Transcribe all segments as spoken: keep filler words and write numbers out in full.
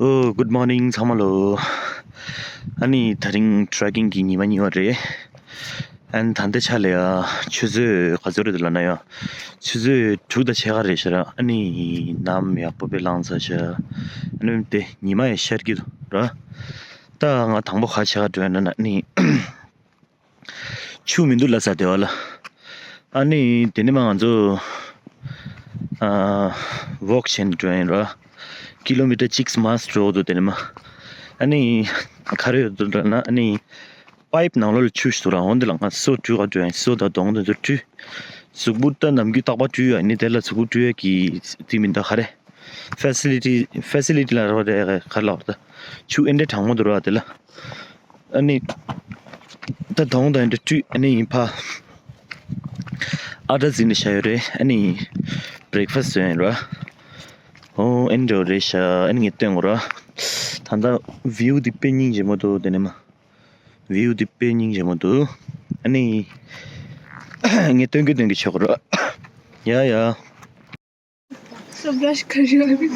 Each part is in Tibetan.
ཨོ། Good morning ཚང་མ་ལོ། ཨ་ནི་དེ་རིང་trekking གི་ཉི་མ་གཉིས་པ་རེད། ཨན་ད་ལྟའི་ཆ་ལ་ཡ་ཆུ་ཚོད་ག་ཚོད་རེད་འདུག་ལབ་ན་ཡ། ཆུ་ཚོད་དྲུག་དང་ཕྱེད་ཀ་རེད་ཤག་ར། ཨ་ནི་ནམ་ཡག་པོ་དཔེ་ལངས་ཚར་ཤག་ཨ་ནི་དེ་ཉི་མ་ཡ་ཤར་གྱི་འདུག་ར། ད་ང་དང་པོ་ག་བྱེད་ག་འགྲོ་ཡིན་ན་ཨ་ནི། ཆུ་མི་འདུག་ལབ་ས་དེ་བ་ལ། ཨ་ནི་དེ་ནས་མ་ང་ཚོ་ཨ་walk བྱས་ནས་འགྲོ་ཡིན་ར། ཀི་ལོ་མི་ཊར་གཅིག་མ་འགྲོ་འདུག་དེ་ནས་མ། ཨ་ནི་ག་རེ་ཡོད་འདུག་ལབ་ན་ཨ་ནི་པའིབ་ནང་ལོགས་ལ་ཆུ་ཞིག་འདུག་ར། འོན་ཏེ་ལ་ང་སོ་བཀྲུ་ག་འགྲོ་ཡིན། སོ་དང་གདོང་དེ་ཚོ་བཀྲུས། གཟུགས་པོ་ད་ནམ་རྒྱུན་རྟག་པར་བཀྲུ་ཡ་ཡིན། དེ་ལ་གཟུགས་པོ་བཀྲུ་ཡ་གི་དེ་མི་འདུག་ག་རེ། facility facility ལ་ར་བ་རེད་ག་རེ་ལབ་པ་ད། ཆུ་ཨེ་འདྲ་གྲང་མོ་འདུག་ར་དེ་ལ། ཨ་ནི། ད་གདོང་དང་འདྲ་བཀྲུས་ཨ་ནི་ཕ། ཨ་ཏྲ་འཛིན་ནས་བཞག་ཡོད་རེད། ཨ་ནི་breakfast བཟོས་ཡིན་ར། ཨོ་ཨེ་འདྲ་རེད་ཤག་ཨ་ནི་ངས་སྟོན་གོ་ར། ད་ལྟ་view འདི་དཔེ་སྙིང་རྗེ་མོ་འདུག་དེ་ནས་མ། view འདི་དཔེ་སྙིང་རྗེ་མོ་འདུག་ཨ་ནི། ངས་སྟོན་གི་སྟོན་གི་ཆོག་གོ་ར། ཡ་ཡ། सब ब्रश कर रही हूँ अभी।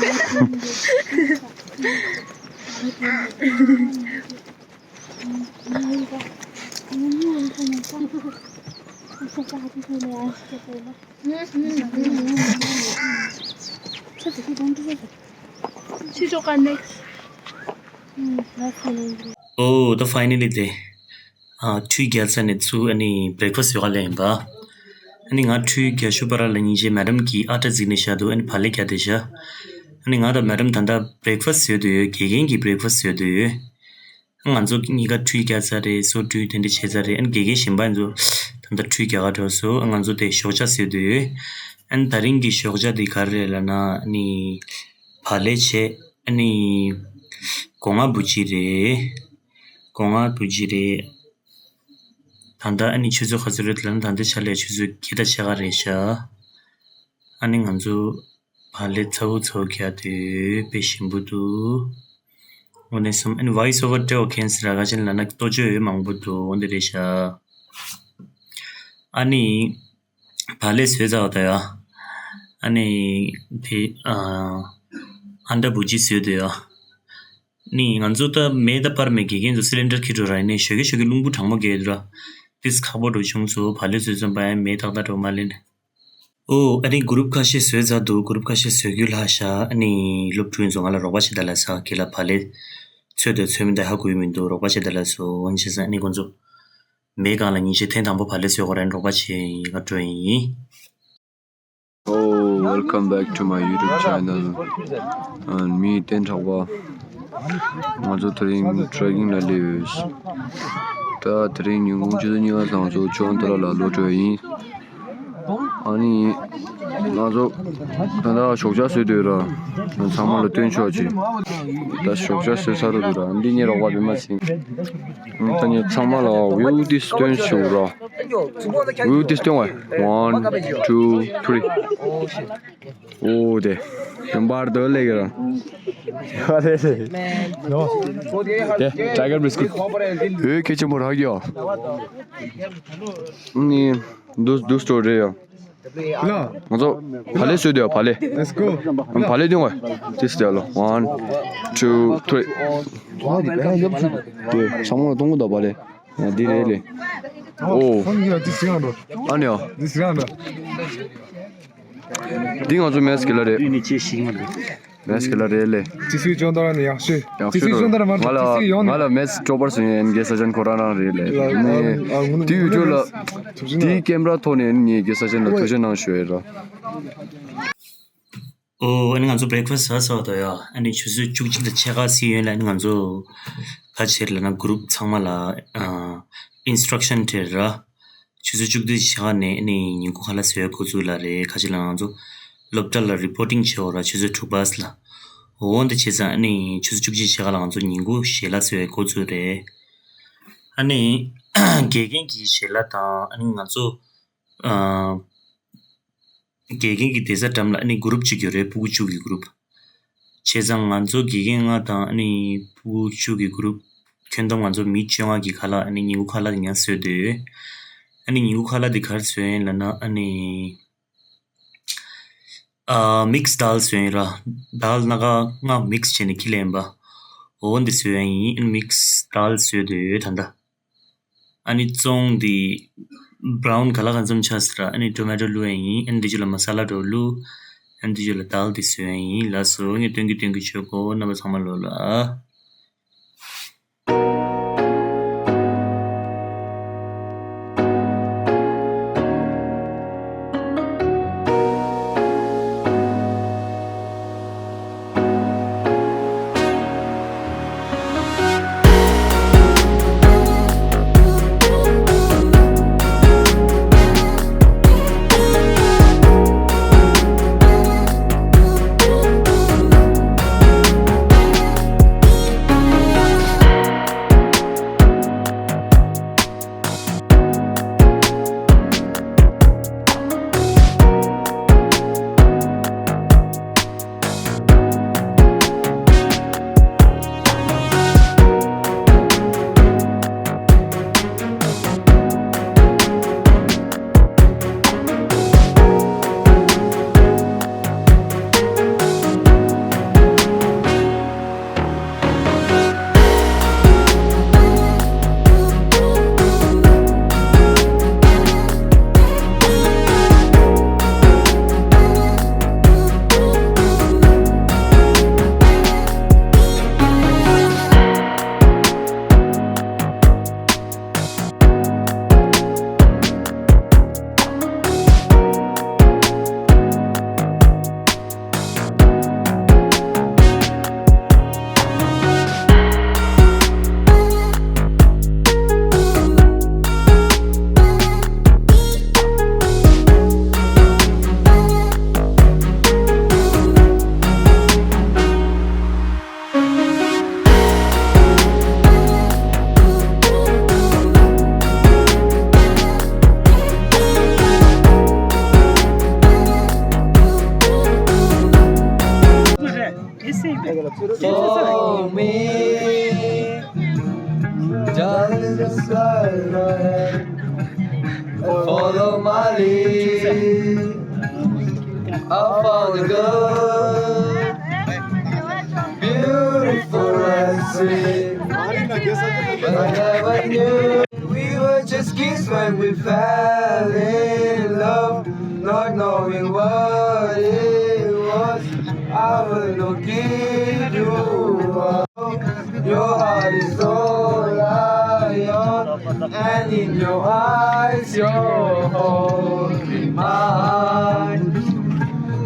ཨོ་ད་finally དེ། ཨ་ཁྲུས་རྒྱག་ཚར་ནས་ཚུར་ཨ་ནི་breakfast ཡོད་ག་ལེན་ཡིན་པ། ཨ་ནི་ང་ཁྲུས་རྒྱག་ཤུ་པ་ར་ལ་སྙིང་རྗེ་madam གིས་ཨ་ཏྲ་འཛིན་ནས་བཞག་འདུག་ཨ་ནི་བག་ལེབ་རྒྱག་བསྡད་ཤག་ཨ་ནི་ང་དང་madam ད་ལྟ་breakfast བཟོས་བསྡད་ཡོད། དགེ་རྒན་གྱིས་breakfast བཟོས་བསྡད་ཡོད། ང་ཚོ་གཉིས་ཀ་ཁྲུས་རྒྱག་ཚར་རེད། སོ་བཀྲུས་དེ་འདྲ་བྱས་ཚར་རེད། ཨ་ནི་དགེ་རྒན་གཞན་པ་ཚོ་ད་ལྟ་ཁྲུས་རྒྱག་ག་འགྲོ་སོང་། ང་ཚོ་དེ་ཞོགས་ཇ་ཟོས་བསྡད་ཡོད། ཨ་ནི་ད་རིང་གི་ཞོགས་ཇ་དེ་ག་རེ་རེད་ལབ་ན་ཨ་ནི་བག་ལེབ་བྱས། ཨ་ནི་སྒོ་ང་བུ་ཅི་རེད། སྒོ་ང་བུ་ཅི་རེད། ད་ལྟ་ཨ་ནི་ཆུ་ཚོད་ག་ཚོད་རེད་ལབ་ན་ད་ལྟའི་ཆ་ལ་ཆུ་ཚོད་བརྒྱད་དང་ཕྱེད་ཀ་རེད་ཤག་ཨ་ནི་ང་ཚོ་བག་ལེབ་ཚ་བོ་ཚ་བོ་རྒྱག་དུས་དཔེ་ཞིམ་པོ་འདུག་འོ་ནས་སོང་ཨ་ནི་voice over འདྲ་བོ་མཁྱེན་སྲིད་ར། ག་ཅན་ལབ་ན་ལྟོ་ཆོས་ཡོད་མང་པོ་འདུག་འོ་འདི་རེད་ཤག་ཨ་ནི། བག་ལེབ་བཟོས་ཚར་བ་དང་ཡ། ཨ་ནི། དེ། ཨ། ཨན་ཏྲ་བུ་ཅི་བཟོས་འདུག་ཡ། ནི་ང་ཚོ་ད་མེ་ད་པར་མེ་དགེ་རྒན་ཚོ་སི་ལིན་ཌར་འཁྱེར་འགྲོ་ར་ཡིན་ནའི་ཞོགས་ཀས་ཞོགས་ཀས་རླུང་བུ་གྲང་མོ་རྒྱག་འདུག་ར། ཏིས་ཁག་པོ་འགྲོ་བྱུང་ཚོ་བག་ལེབ་བཟོས་ཙམ་པ་ཡང་མེ་ཏག་ཏག་འགྲོ་མ་ལེན། ཨོ་ཨ་ནི་གུ་རུབ་ཁ་ཤས་བཟོས་ཚར་འདུག་གུ་རུབ་ཁ་ཤས་བཟོས་རྒྱུ་ལྷག་ཤག་ཨ་ནི་སློབ་ཕྲུག་ཡིན་ཚོ་ང་ལ་རོགས་པ་བྱེད་ད་ལ་ས་གི་ལ་བག་ལེབ་ཚོས་དང་ཚོས་མིན་ད་ཧ་གོ་ཡི་མི་འདུག་རོགས་པ་བྱེད་ད་ལ་སོ་འོན་ཅི་ས་ཨ་ནི་ཁོང་ཚོ། མེ་གང་ལ་ཉིན་ཤས་ཐེངས་དང་པོ་བག་ལེབ་བཟོས་ཁོ་རང་རོགས་པ་བྱེད་ཡིན་ག་འགྲོ་ཡིན། Oh, welcome back to my YouTube channel. And me, Ten Thakwa. ང་ཚོ་དེ་རིང་trekking ལ་སླེབས་ཡོད། ད་དེ་རིང་ཉིན་གུང་ཆུ་ཚོད་གཉིས་པ་ཙམ་ཚོ་ཆུ་དབང་ཏོ་ལ་ལ་ལོག་འགྲོ་ཡིན། ཨ་ནི། ང་ཚོ་ད་ལྟ་ཞོགས་ཇ་བཟོས་འདུག་ར། ཚང་མ་ལ་སྟོན་ཆོག་ཅིག་ད་ཞོགས་ཇ་བཟོས་ཚར་འདུག་ར། འདི་ངའི་རོགས་པ་བི་མ་སིང་། ད་ངས་ཚང་མ་ལ་view འདི་སྟོན་ཆོག་ར། view འདི་སྟོན་བ། One, two, three. ཨོ་དེ། ཡོན་པར་དོ་ལེ་གི་ར། ཡ་ལེ་ལེ། དེ་tiger biscuit. ཨོ་ཁེ་ཆེན་པོ་རག་ཡོ། ནི་འདུག་འདུག་སྟོར་རེད་ཡ། ལ། ང་ཚོ་བག་ལེབ་བཟོས་འདུག་ཡ་བག་ལེབ། Let's go. བག་ལེབ་སྟོན་དགོས། This is the one, two, three. དེ་ཚང་མ་ལ་གཏོང་གི་འདུག་བག་ལེབ། ཡ་འདི་རེད་ལེ། ཨོ། ཨ་ནི་ཡ། འདི་ང་ཚོ་མེས་ཀི་ལ་རེད། མེས་ཀི་ལ་རེད་ལེ། ཅི་སུའི་ཅོན་ཏ་ར་ནི་ཡག་ཤོས། ཡག་ཅི་སུའི་ཅོན་ཏ་ར་མ་ང་ལ་ཅི་སུའི་ཡོང་ང་ལ་མེས་ཅོ་པར་སུ་ཡོང་གེ་ས་ཅན་ཁོ་རང་རང་རེད་ལེ། ནི་དེའི་ཡུ་ཊུབ་ལ་དེའི་ཀེམ་ར་ཐོག་ནས་ངས་གེ་ས་ཅན་ལ་ཐུགས་རྗེ་གནང་ཞུ་ཡས་ར། ཨོ་ཨ་ནི་ང་ཚོ་breakfast ཟ་ཚར་བ་དང་ཡ་ཨ་ནི་ཆུ་ཚོད་བཅུ་གཅིག་དང་ཕྱེད་ཀ་ཟིན་ཡོད་ལ་ཨ་ནི་ང་ཚོ་ག་བྱེད་ལབ་ན་group ཚང་མ་ལ་instruction སྤྲད་ར། ཆུ་ཚོད་བཅུ་གཅིག་ཕྱེད་ཀ་ནས་ཨ་ནི་ཉིན་གུང་ཁ་ལག་ཟ་ཡ་འགོ་བཙུགས་ལ་རེད། ག་ཅི་ལབ་ན་ང་ཚོ་སློབ་གྲྭ་ལ་reporting བྱེད་འོ་ར་ཆུ་ཚོད་དྲུག་པ་ལ། འོ་འདི་བྱས་ཙང་ཨ་ནི་ཆུ་ཚོད་བཅུ་གཅིག་ཕྱེད་ཀ་ལ་ང་ཚོ་ཉིན་གུང་ཞལ་ལག་ཟ་ཡ་འགོ་བཙུགས་རེད། ཨ་ནི་དགེ་རྒན་གྱི་ཞལ་ལག་དང་ཨ་ནི་ང་ཚོ་ཨ། དགེ་རྒན་གྱི་བསྡད་ས་འགྲམ་ལ་ཨ་ནི་group གཅིག་ཡོད་རེད། ཕྲུ་གུ་བཅུ་གི་group། བྱས་ཙང་ང་ཚོ་དགེ་རྒན་ལྔ་དང་ཨ་ནི་ཕྲུ་གུ་བཅུ་གི་group། ཁྱོན་བསྡོམས་ང་ཚོ་མི་བཅོ་ལྔ་གི་ཁ་ལག་ཨ་ནི་ཉིན་གུང་ཁ་ལག་དེ་ཉར་བཟོས་འདུག་ཨ་ནི་ཉིན་གུང་ཁ་ལག་དེ་ག་རེ་བཟོས་ཡིན་ལབ་ན་ཨ་ནི། ཨ། མིག་སི་དཱལ་བཟོས་ཡིན་ར། དཱལ་སྣ་ཁ་ལྔ་མིག་སི་བྱས་ནས་ཁྱེར་སླེབས་ཡིན་པ། འོ་འདི་བཟོས་ཡིན། ཨ་ནི་མིག་སི་དཱལ་བཟོས་འདུག་ད་ལྟ། ཨ་ནི་བཙོང་འདི་བྷ་རའུན་ག་ལ་གང་འཚམ་ཆགས་ཟེར་ར། ཨ་ནི་ཊོ་མེ་ཊོ་བླུགས་ཡིན། ཨ་ནི་འདི་ཚོ་ལ་མ་ས་ལ་འདྲ་བོ་བླུགས། ཨ་ནི་འདི་ཚོ་ལ་དཱལ་འདི་བཟོས་ཡིན། ལགས་སོ། ངས་སྟོན་གྱི་སྟོན་གྱི་བྱེད་དགོས། རྣམ་པ་ཚང་མ་ལོ་ལ། Follow my lead. I found a girl, beautiful and sweet. But I never knew we were just kids when we fell in love, not knowing what it was. I will not give you up. Your heart is all I own, and in your eyes, you're holding mine.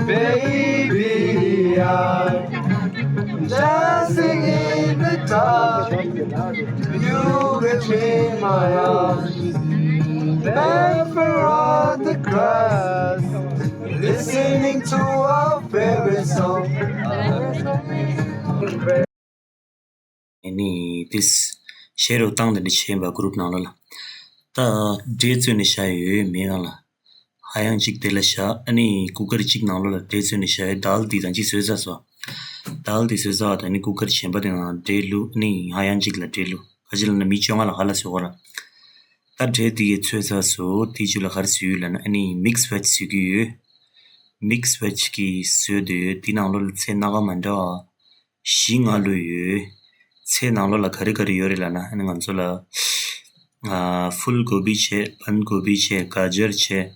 Baby, I'm dancing in the dark. You between my arms, barefoot on the grass, listening to our favorite song. ཨ་ནི་ཏིས་ཤེར་རོ་བཏང་དེ་འདྲ་བྱས་པ་གུ་རུབ་ནང་ལོགས་ལ། ད་འབྲས་བཙོས་ནས་བཞག་ཡོད་མེད་གང་ལ། ཧ་ཡང་གཅིག་དེ་ལ་བཞག་ཨ་ནི་ཀུ་ཀར་གཅིག་ནང་ལོགས་ལ་འབྲས་བཙོས་ནས་བཞག་ཡོད། དཱལ་དེ་དང་གཅིག་བཟོས་ཚར་སོང་། དཱལ་དེ་བཟོས་ཚར་བ་དང་ཨ་ནི་ཀུ་ཀར་གཞན་པ་དེ་ནང་འབྲས་བླུགས། ཨ་ནི་ཧ་ཡང་གཅིག་ལ་འབྲས་བླུགས། ཁ་ཅིག་ལ་ན་མི་བཅོ་ལྔ་ལ་ཧ་ལ་བཟོས་གོ་ར། ད་འབྲས་དེ་གས་བཙོས་ཚར་སོང་། དེ་རྗེས་ལ་ག་རེ་བཟོས་ཡོད་ལབ་ན་ཨ་ནི་མིག་སི་ཝེཇ་བཟོས་ཀྱི་ཡོད། མིག་སི་ཝེཇ་གི་བཟོས་དེ་ཡོད། དེ་ནང་ལོགས་ལ་ཚལ་སྣ་ཁ་མ་འདྲ་བ་བཞི་ལྔ་བླུགས་ཡོད། ཚལ་ནང་ལོགས་ལ་ག་རེ་ག་རེ་ཡོད་རེད་ལབ་ན་ཨ་ནི་ང་ཚོ་ལ་ཨ་ཕུལ་གོ་བི་བྱས། བན་གོ་བི་བྱས། ག་ཇར་བྱས།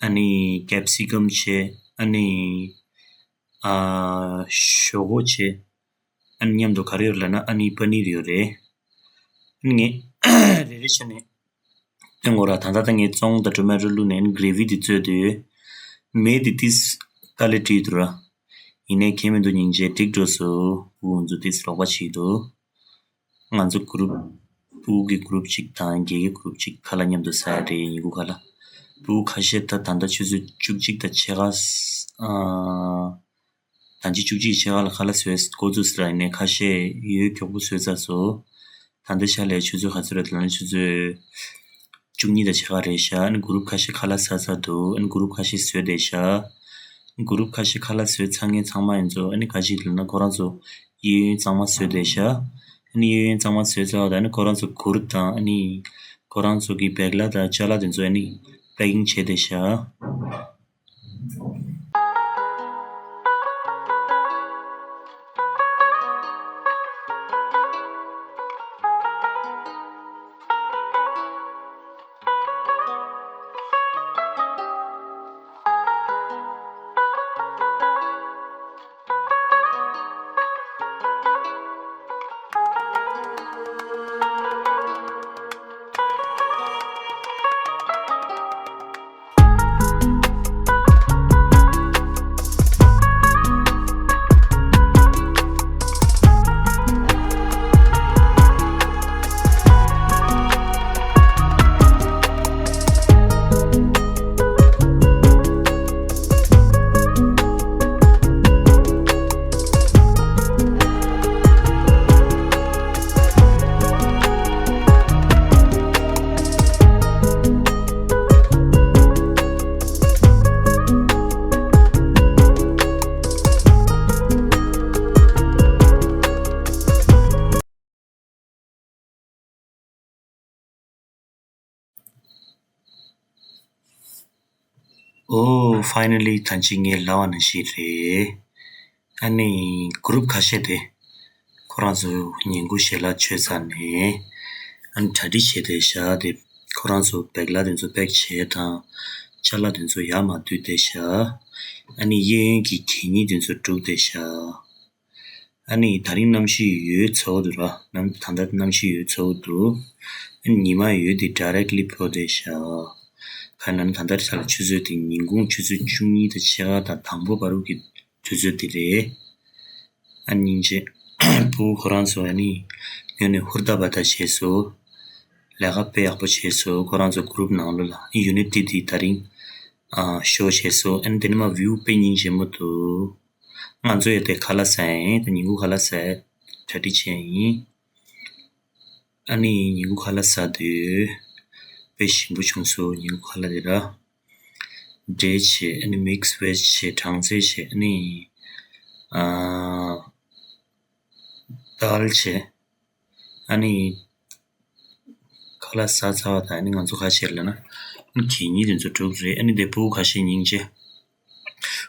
ཨ་ནི་ཀེབ་སི་ཀམ་བྱས། ཨ་ནི་ཨ་ཞོག་ཁོག་བྱས། ཨ་ནི་མཉམ་དུ་ག་རེ་ཡོད་ལབ་ན་ཨ་ནི་པ་ནིར་ཡོད་རེད། ཨ་ནི་ངས་རེ་རེ་བྱས་ནས་སྟོན་དགོས་ར། ད་ལྟ་ད་ངས་བཙོང་དང་ཊོ་མེ་ཊོ་བླུགས་ནས་ཨ་ནི་གྷི་རེ་ཝི་དེ་བཙོས་དུས་མེ་དེ་ཏིས་དཀའ་ལས་འཕྲད་འདུག་ར། ཡིན་ནའི་ཁྱད་མི་འདུག་སྙིང་རྗེ་འགྲིག་འགྲོ་སོང་། ཕྲུ་གུ་ཚོ་ཏིས་རོགས་པ་བྱེད་འདུག་ང་ཚོ་གུ་རུབ། ཕྲུ་གུ་གི་གུ་རུབ་གཅིག་དང་རྒན་གྱི་གུ་རུབ་གཅིག་ཁ་ལག་མཉམ་དུ་ཟ་ཡ་རེད། ཉིན་གུང་ཁ་ལག་ཕྲུ་གུ་ཁ་ཤས་ད་ད་ལྟ་ཆུ་ཚོད་བཅུ་གཅིག་དང་ཕྱེད་ཀ་ཨ། ད་ཅི་བཅུ་གཅིག་ཕྱེད་ཀ་ལ་ཁ་ལག་བཟོས་འགོ་བཙུགས་ཟེར་ཡིན་ནའི་ཁ་ཤས་ཡོད་མགྱོགས་པོ་བཟོས་ཚར་སོང་། ད་ལྟ་ཤར་ལས་ཆུ་ཚོད་ག་ཚོད་རེད་ལབ་ན་ཆུ་ཚོད་བཅུ་གཉིས་དང་ཕྱེད་ཀ་རེད་ཤག་ཨ་ནི་གུ་རུབ་ཁ་ཤས་ཁ་ལག་ཟ་ཚར་འདུག་ཨ་ནི་གུ་རུབ་ཁ་ཤས་བཟོས་བསྡད་ཤག་གུ་རུབ་ཁ་ཤས་ཁ་ལག་བཟོས་ཚར་མཁན་ཚང་མ་ཡིན་ཚོ་ཨ་ནི་ག་ཅིག་ལབ་ན་ཁོ་རང་ཚོ་གཡས་གཡོན་གཙང་མ་བཟོས་བསྡད་ཤག་ཨ་ནི་གཡས་གཡོན་གཙང་མ་བཟོས་ཚར་བ་དང་ཨ་ནི་ཁོ་རང་ཚོ་གུར་དང་ཨ་ནི་ཁོ་རང་ཚོ་གི་བེག་ལ་དང་ཅ་ལག་དེ་ཚོ་ཨ་ནི་པེ་ཀིང་བྱས་བསྡད་ཤག Oh, finally ད་ཅི་ངས་ལབ་པ་ནང་བཞིན་རེད། ཨ་ནི་གུ་རུབ་ཁ་ཤས་དེ་ཁོ་རང་ཚོ་ཉིན་གུང་ཞལ་ལག་མཆོད་ཚར་ནས་ཨ་ནི་གྲ་སྒྲིག་བྱས་བསྡད་ཤག་དེ་ཁོ་རང་ཚོ་བེག་ལ་དེ་ཚོ་པེག་བྱས་དང་ཅ་ལག་དེ་ཚོ་ཡར་མར་བསྡུས་བསྡད་ཤག་ཨ་ནི་གཡས་གཡོན་གྱི་གད་སྙིགས་དེ་ཚོ་སྒྲུག་བསྡད་ཤག་ཨ་ནི་ད་རིང་གནམ་གཤིས་ཡོད་ཚ་བོ་འདུག་ར། གནམ་ད་ལྟ་གནམ་གཤིས་ཡོད་ཚ་བོ་འདུག་ཨ་ནི་ཉི་མ་ཡོད་དེ་ཌའི་རེག་ལི་ཕོག་བསྡད་ཤག་ག་ན་ད་ལྟ་ཆ་ལ་ཆུ་ཚོད་དེ་ཉིན་གུང་ཆུ་ཚོད་བཅུ་གཉིས་དང་ཕྱེད་ཀ་དང་དང་པོ་བར་དུ་གི་དུས་ཚོད་དེ་རེད། ཨ་ནི་སྙིང་རྗེ། ཕྲུ་གུ་ཁོ་རང་ཚོ་ཨ་ནི་ཉོས་ནས་ཧུར་ཐག་འབད་ཐག་བྱས་སོང་། ལས་ཀ་དཔེ་ཡག་པོ་བྱས་སོང་། ཁོ་རང་ཚོ་གུ་རུབ་ནང་ལོགས་ལ་ཨ་ནི་ཡུ་ནི་ཊི་དེ་ད་རིང་ཨ་ཤོ་བྱས་སོང་། ཨ་ནི་དེ་ནས་མར་བིའུ་དཔེ་སྙིང་རྗེ་མོ་འདུག་ང་ཚོ་ཡང་དེ་ཁ་ལག་ཟ་ཡིན། དེ་ཉིན་གུང་ཁ་ལག་ཟ་གྲ་སྒྲིག་བྱས་ཡིན། ཨ་ནི་ཉིན་གུང་ཁ་ལག་ཟ་དུས་དཔེ་ཞིམ་པོ་བྱུང་སོང་། ཉིན་གུང་ཁ་ལག་དེ་ར། འབྲས་བྱས། ཨ་ནི་མིག་སི་ཝེཇ་བྱས། སྦྲང་རྩི་བྱས། ཨ་ནི་ཨ་དཱལ་བྱས། ཨ་ནི་ཁ་ལག་ཟ་ཚར་བ་དང་ཨ་ནི་ང་ཚོ་ཁ་ཤས་ལ་ན་ཨ་ནི་གད་སྙིགས་དེ་ཚོ་སྒྲུག་རེད། ཨ་ནི་དེ་ཕྲུ་གུ་ཁ་ཤས་སྙིང་རྗེ།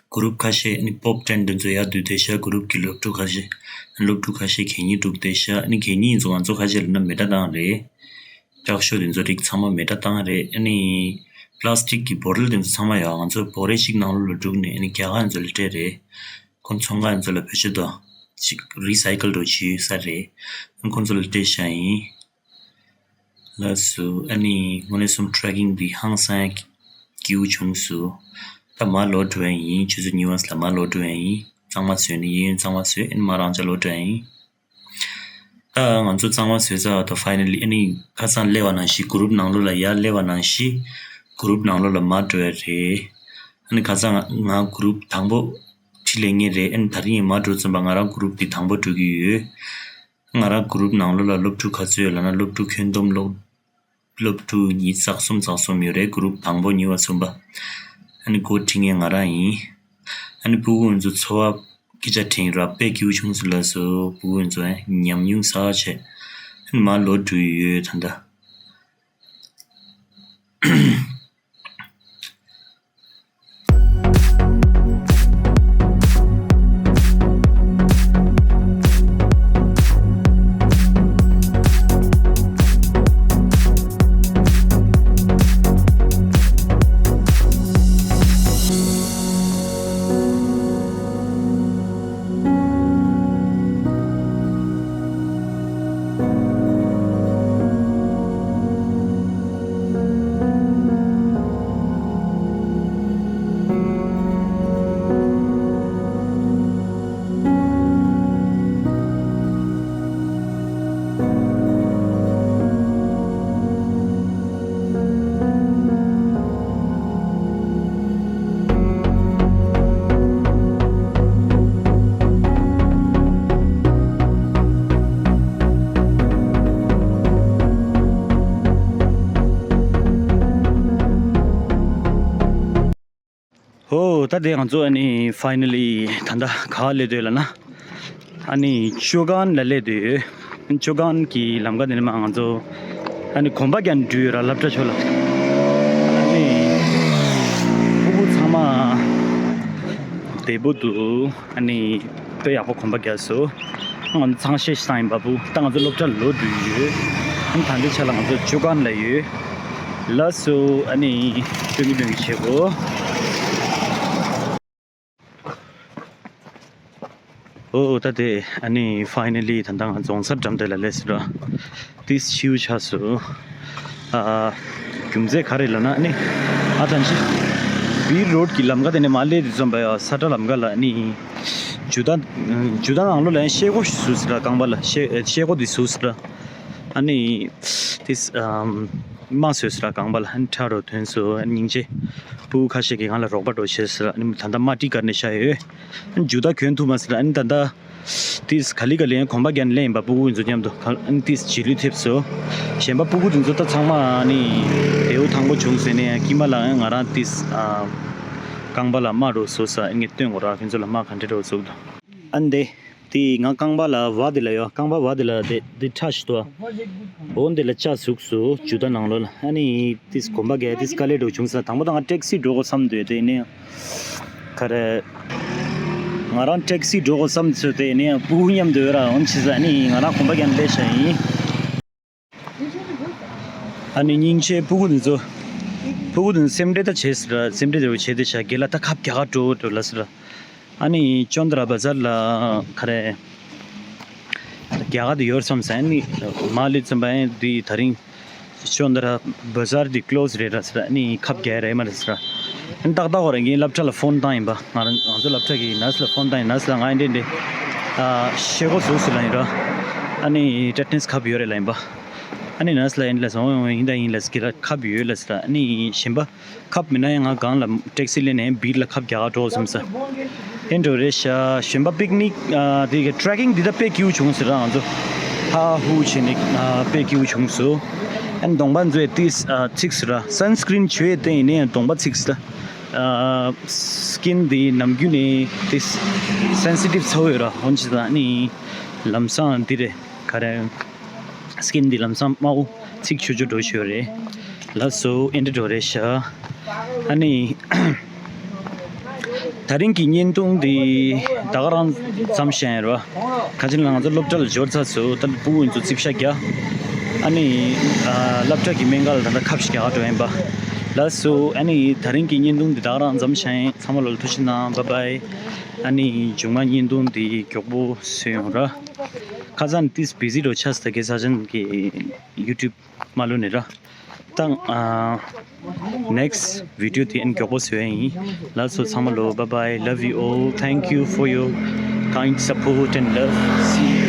གུ་རུབ་ཁ་ཤས་ཨ་ནི་པོབ་ཊེན་དེ་ཚོ་ཡར་བསྡུས་བསྡད་ཤག་གུ་རུབ་ཀྱི་སློབ་ཕྲུག་ཁ་ཤས། སློབ་ཕྲུག་ཁ་ཤས་གད་སྙིགས་སྒྲུག་བསྡད་ཤག་ཨ་ནི་གད་སྙིགས་ཚོ་ང་ཚོ་ཁ་ཤས་ལ་ན་མེ་སྲེག་བཏང་རེད། ལྕགས་ཤོག་དེ་ཚོ་རིགས་ཚང་མ་མེ་སྲེག་བཏང་རེད། ཨ་ནི་པ་ལ་སི་ཊིག་གི་བོ་ཊལ་དེ་ཚོ་ཚང་མ་ཡང་ང་ཚོ་བོ་རེ་ཞིག་ནང་ལོགས་ལ་བླུགས་ནས་ཨ་ནི་རྒྱ་གར་ཚོ་ལ་སྤྲད་རེད། ཁོང་ཚོང་ཁང་ཚོ་ལ་བེད་སྤྱོད་དང་ཅིག་རི་སའི་ཀལ་འདྲ་བྱེད་ས་རེད། ཨ་ནི་ཁོང་ཚོ་ལ་སྤྲད་ཤག་ཡིན། ལགས་སོ། ཨ་ནི་དངོས་གནས་སུམ་ཊེ་རེག་གིང་འདི་ཧང་སང་སྐྱིད་པོ་བྱུང་སོང་། ད་མར་ལོག་འགྲོ་ཡ་ཡིན། ཆུ་ཚོད་གཉིས་པ་ལ་མར་ལོག་འགྲོ་ཡ་ཡིན། གཙང་མ་བཟོས་ནས་གཡས་གཡོན་གཙང་མ་བཟོས། ཨ་ནི་མར་རང་ཅག་ལོག་འགྲོ་ཡ་ཡིན། ད་ང་ཚོ་གཙང་མ་བཟོས་ཚར་བ་དང་ཕའི་ནལ་ལི་ཨ་ནི་ཁ་སང་སླེབས་པ་ནང་བཞིན་གུ་རུབ་ནང་ལོགས་ལ་ཡར་སླེབས་པ་ནང་བཞིན་གུ་རུབ་ནང་ལོགས་ལ་མར་འགྲོ་ཡ་རེད། ཨ་ནི་ཁ་སང་ང་གུ་རུབ་དང་པོ་ཁྲིད་ལས་མཁན་རེད། ཨ་ནི་ད་རིང་ཡང་མར་འགྲོ་ཙམ་པ་ང་རང་གུ་རུབ་འདི་དང་པོ་འགྲོ་གི་ཡོད། ང་རང་གུ་རུབ་ནང་ལོགས་ལ་སློབ་ཕྲུག་ག་ཚོད་ཡོད་ལབ་ན་སློབ་ཕྲུག་ཁྱོན་བསྡོམས་སློབ་སློབ་ཕྲུག་ཉི་ཤུ་རྩ་གསུམ་རྩ་གསུམ་ཡོད་རེད། གུ་རུབ་དང་པོ་གཉིས་པ་གསུམ་པ། ཨ་ནི་འགོ་ཁྲིད་མཁན་ང་རང་ཡིན། ཨ་ནི་ཕྲུ་གུ་ཚོ་འཚོ་བ་སྐད་ཆ་དྲན་ར་དཔེ་སྐྱིད་པོ་བྱུང་སོང་ལགས་སོ། ཕྲུ་གུ་ཚོ་ཨ་ཉམས་མྱོང་གསར་པ་བྱས། ཨ་ནི་མར་ལོག་འགྲོ་ཡི་ཡོད་ད་ལྟ། ཧོ། ད་དེ་ང་ཚོ་ཨ་ནི་ཕའི་ནལ་ལི་ད་ལྟ་ག་པར་སླེབས་བསྡད་ལབ་ན། ཨ་ནི་ཅོ་གན་ལ་སླེབས་བསྡད་ཡོད། ཅོ་གན་གྱི་ལམ་ཁ་དེ་ནས་མར་ང་ཚོ་ཨ་ནི་གོམ་པ་རྒྱག་འགྲོ་ཡོད་ར། སློབ་གྲྭ་ཕྱོགས་ལ། ཨ་ནི་ཕྲུ་གུ་ཚང་མ་བདེ་པོ་འདུག་ཨ་ནི་དཔེ་ཡག་པོ་གོམ་པ་རྒྱག་སོང་། ང་ཚོ་ཚང་ཤེས་ཤིག་བཏང་ཡིན་པ་བུ། ད་ང་ཚོ་སློབ་གྲྭ་ལོག་འགྲོ་ཡི་ཡོད། ཨ་ནི་ད་ལྟའི་ཆ་ལ་ང་ཚོ་ཅོ་གན་ལ་ཡོད། ལགས་སོ། ཨ་ནི་སྟོན་གི་སྟོན་གི་བྱེད་གོ། ཨོ་ད་དེ་ཨ་ནི་ཕའི་ནལ་ལི་ད་ལྟ་ང་རྫོང་སར་འགྲམ་དེ་ལ་སླེབས་སོང་ར། ཏིས་ཕྱིའུ་ཆགས་སོང་། ཨ། རྒྱུ་མཚན་ག་རེ་ལབ་ན་ཨ་ནི། ཨ་ཐང་ཆི། བི་རོཌ་གི་ལམ་ཁ་དེ་ནས་མར་སླེབས་དུས་ཙམ་པ་ཡ་ས་ཁྲ་ལམ་ཁ་ལ་ཨ་ནི། ཇུ་ད། ཇུ་ད་ནང་ལོགས་ལ་ཡང་ཤེལ་སྒོ་ཞིག་བཟོས་སོང་ར། རྐང་པ་ལ་ཤེལ་ཤེལ་སྒོ་དེ་བཟོས་སོང་ར། ཨ་ནི། ཏིས། ཨམ། མ་བཟོས་སོང་ར་རྐང་པ་ལ། ཨ་ནི་ཁྲ་རོ་ཐོན་སོང་། ཨ་ནི་སྙིང་རྗེ། ཕྲུ་གུ་ཁ་ཤས་ཀྱིས་ང་ལ་རོགས་པ་འདྲ་བོ་བྱས་སོང་ར། ཨ་ནི་ད་ལྟ་མ་ཊི་བཀར་ནས་བཞག་ཡོད། ཨ་ནི་ཇུ་ད་གྱོན་ཐུབ་མ་སོང་ར། ཨ་ནི་ད་ལྟ། ཏིས་ག་ལེ་ག་ལེ་ཡང་གོམ་པ་རྒྱག་ནས་སླེབས་ཡིན་པ། ཕྲུ་གུ་ཚོ་མཉམ་དུ་ག་ཨ་ནི་ཏིས་རྗེས་ལུས་ཐེབས་སོང་། གཞན་པ་ཕྲུ་གུ་དེ་ཚོ་ད་ཚང་མ་ཨ་ནི་བདེ་པོ་ཐང་པོ་བྱུང་ཟེར་ནས་ཡང་དཀྱིལ་མ་ལ་ཡང་ང་རང་ཏིས་ཨ་རྐང་པ་ལ་རྨ་འདྲ་བོ་བཟོས་སོང་། ཨ་ནི་ངས་སྟོན་དགོས་ར། ཁྱོད་ཚོ་ལ་རྨ་ག་འདྲ་འདྲ་བོ་བཟོས་འདུག་ཨ་ནི་དེ་ དེ་ང་རྐང་པ་ལ་བ་དེ་ལ་ཡོད། རྐང་པ་བ་དེ་ལ་དེ་དེ་ཁྲ་ཞིག་འདུག་འོ་འདི་ལ་ལྕགས་ཟུག་སུ་ཇུ་ད་ནང་ལོགས་ལ། ཨ་ནི་དེས་གོམ་པ་རྒྱག་དེས་དཀའ་ལས་འགྲོ་བྱུང་ས། དང་པོ་དང་ང་ཊེག་སི་འགྲོ་དགོས་བསམ་འདུག་དེ་ནས་ག་རེ། ང་རང་ཊེག་སི་འགྲོ་དགོས་བསམ་ཚོད་དེ་ནས་སྤུ་གུ་མཉམ་དུ་ཡོད་ར། འོན་ཆི་ས་ཨ་ནི་ང་རང་གོམ་པ་རྒྱག་ནས་སླེབས་ཤག་ཡིན། ཨ་ནི་སྙིང་རྗེ་སྤུ་གུ་འདི་ཚོ། སྤུ་གུ་འདི་ཚོ་སེམས་ཁྲལ་ད་བྱེད་ཟེར་ར། སེམས་ཁྲལ་དེ་བྱེད་དེ་ཤ་རྒན་ལགས་ད་ཁབ་རྒྱག་ག་འགྲོ་འགྲོ་ལ་ཟེར་ར། ཨ་ནི་ཅོན་དར་བ་ཛར་ལ་ག་རེ། རྒྱ་གར་དུ་ཡོད་བསམ་ས། ཨ་ནི་མ་ལི་ཙམ་པ་ཨེ་འདི་ད་རིང་ཅོན་དར་བ་ཛར་འདི་ཀློ་སི་རེད་ར་ཟེར། ཨ་ནི་ཁབ་རྒྱག་རེད་མ་རེད་ཟེར། ཨ་ནི་ཏག་ཏག་ཁོ་རང་གིས་སློབ་གྲྭ་ལ་ཕོན་བཏང་ཡིན་པ། ང་རང་ང་ཚོ་སློབ་གྲྭ་གི་ནར་སི་ལ་ཕོན་བཏང་ཡིན། ནར་སི་ལ་ང་ཨེ་འདྲེ་འདྲེ་ཨ་ཤེས་གོ་ཟུག་ཟེར་ལ་ཡིན་ར། ཨ་ནི་ཊེ་ཊ་ནས་ཁབ་ཡོད་རེད་ལ་ཡིན་པ། ཨ་ནི་ནར་སི་ལ་ཨེ་འདྲེ་ལ་ཟེར། ཨོ་ཡིན་ད་ཡིན་ལ་ཟེར། གི་ལ་ཁབ་ཡོད་ལ་ཟེར། ཨ་ནི་གཞན་པ། ཁབ་མིན་ན་ཡང་ང་གང་ལ་ཊེག་སི་ལེན་ནས་བིར་ལ་ཁབ་རྒྱག་ག་འགྲོ་བསམ་ས། ཨེ་འགྲོ་རེད་ཤག་གཞོན་པ་པིག་ནིག་ཨ་དེ་གི་ཊེ་རེ་ཀིང་འདི་ད་དཔེ་སྐྱིད་པོ་བྱུང་ཟེར་ར། ང་ཚོ་ཧ་ཧུ་བྱས་ནས་ཨ་དཔེ་སྐྱིད་པོ་བྱུང་སོང་། ཨན་གདོང་པ་ཚོས་ཏིས་ཨ་ཚིག་ཟེར་ར། སན་སི་ཀྲིན་བྱོས་ཏེ་ཡིན་ནའི་གདོང་པ་ཚིག་ཟེར། ཨ་སི་ཀིན་འདི་ནམ་རྒྱུན་ནས་ཏིས་སེན་སི་ཊིབ་ཚ་བོ་ཡོད་ར། འོན་ཅི་ད་ནི་ལམ་སང་འདི་རེད། ག་རེ། སི་ཀིན་འདི་ལམ་སང་དམར་པོ་ཚིག་ཆུ་ཆུ་འགྲོ་ཤོད་རེད། ལགས་སོ། ཨེ་འདྲ་འགྲོ་རེད་ཤག་ཨ་ནི་ད་རིང་གི་བརྙན་ཐུང་འདི་ད་ག་རང་ཙམ་ཞིག་ཡིན་རོ། ཁ་ཅིག་ལ་ང་ཚོ་སློབ་གྲྭ་ལ་འབྱོར་ཚར་སོང་། ད་སྤུ་གུ་ཚོ་རྩིབ་ཤ་རྒྱག་ཨ་ནི་ཨ་སློབ་གྲྭ་གི་སྨན་ཁང་ལ་ད་ལྟ་ཁབ་ཞིག་རྒྱག་འགྲོ་ཡིན་པ། ལགས་སོ། ཨ་ནི་ད་རིང་གི་བརྙན་ཐུང་འདི་ད་ག་རང་ཙམ་ཞིག་ཡིན། ཚང་མ་ལོ་ལ་ཐུགས་རྗེ་གནང་། བྷའི་བྷའི། ཨ་ནི་མཇུག་མ་བརྙན་ཐུང་འདི་མགྱོགས་པོ་བཟོས་ཡོང་ར། ཁ་སང་ཏིས་བི་ཟི་འགྲོ་ཆགས་ད་གེ་ས་ཅན་གི་ཡུ་ཊུབ་མ་ལུ་ནི་ར། ད་ཨ་ནེག་སི་ཊི་བི་ཌི་ཡོ་དེ་ཨན་མགྱོགས་པོ་བཟོས་ཡིན། ལགས་སོ། ཚང་མ་ལོ་བྷའི་བྷའི། Love you all. Thank you for your kind support and love. See you.